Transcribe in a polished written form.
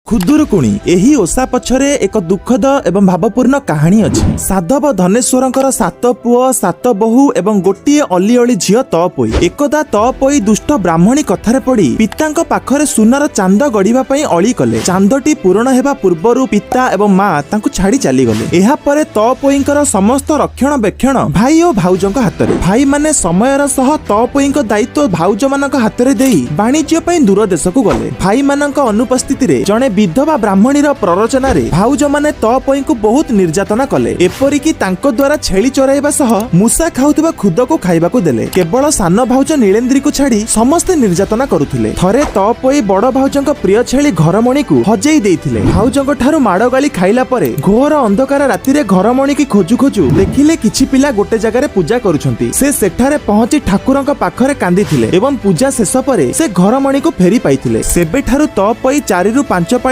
ଖୁଦୁରୁକୁଣୀ ଏହି ଓଷା ପଛରେ ଏକ ଦୁଃଖଦ ଏବଂ ଭାବପୂର୍ଣ୍ଣ କାହାଣୀ ଅଛି। ସାଧବ ଧନେଶ୍ୱରଙ୍କର 7 ପୁଅ, 7 ବୋହୂ ଏବଂ ଗୋଟିଏ ଅଲିଅଳି ଝିଅ ତପୋଇ। ଏକଦା ତପୋଇ ଦୁଷ୍ଟ ବ୍ରାହ୍ମଣୀ କଥାରେ ପଡି ପିତାଙ୍କ ପାଖରେ ସୁନାର ଚାନ୍ଦ ଗଢିବା ପାଇଁ ଅଳି କଲେ। ଚାନ୍ଦଟି ପୂରଣ ହେବା ପୂର୍ବରୁ ପିତା ଏବଂ ମା ତାଙ୍କୁ ଛାଡି ଚାଲିଗଲେ। ଏହାପରେ ତପୋଇଙ୍କର ସମସ୍ତ ରକ୍ଷଣ ବେକ୍ଷଣ ଭାଇ ଓ ଭାଉଜଙ୍କ ହାତରେ। ଭାଇମାନେ ସମୟର ସହ ତପୋଇଙ୍କ ଦାୟିତ୍ୱ ଭାଉଜମାନଙ୍କ ହାତରେ ଦେଇ ବାଣିଜ୍ୟ ପାଇଁ ଦୂର ଦେଶକୁ ଗଲେ। ଭାଇମାନଙ୍କ ଅନୁପସ୍ଥିତିରେ ଜଣେ ବିଧବା ବ୍ରାହ୍ମଣୀର ପ୍ରରୋଚନାରେ ଭାଉଜମାନେ ତପୋଇଙ୍କୁ ବହୁତ ନିର୍ଯାତନା କଲେ। ଏପରିକି ତାଙ୍କ ଦ୍ୱାରା ଛେଳି ଚରାଇବା ସହ ମୂଷା ଖାଉଥିବା ଖୁଦକୁ ଖାଇବାକୁ ଦେଲେ। କେବଳ ସାନ ଭାଉଜ ନୀଳେନ୍ଦ୍ରୀକୁ ଛାଡି ସମସ୍ତେ ନିର୍ଯାତନା କରୁଥିଲେ। ଥରେ ତପୋଇ ବଡ ଭାଉଜଙ୍କ ପ୍ରିୟ ଛେଳି ଘରମଣିକୁ ହଜେଇ ଦେଇଥିଲେ। ଭାଉଜଙ୍କ ଠାରୁ ମାଡ଼ ଗାଳି ଖାଇଲା ପରେ ଘୋର ଅନ୍ଧକାର ରାତିରେ ଘରମଣିକି ଖୋଜୁ ଖୋଜୁ ଦେଖିଲେ କିଛି ପିଲା ଗୋଟେ ଜାଗାରେ ପୂଜା କରୁଛନ୍ତି। ସେ ସେଠାରେ ପହଞ୍ଚି ଠାକୁରଙ୍କ ପାଖରେ କାନ୍ଦିଥିଲେ ଏବଂ ପୂଜା ଶେଷ ପରେ ସେ ଘରମଣିକୁ ଫେରି ପାଇଥିଲେ। ସେବେଠାରୁ ତପୋଇ 4ରୁ 5 ପାଳି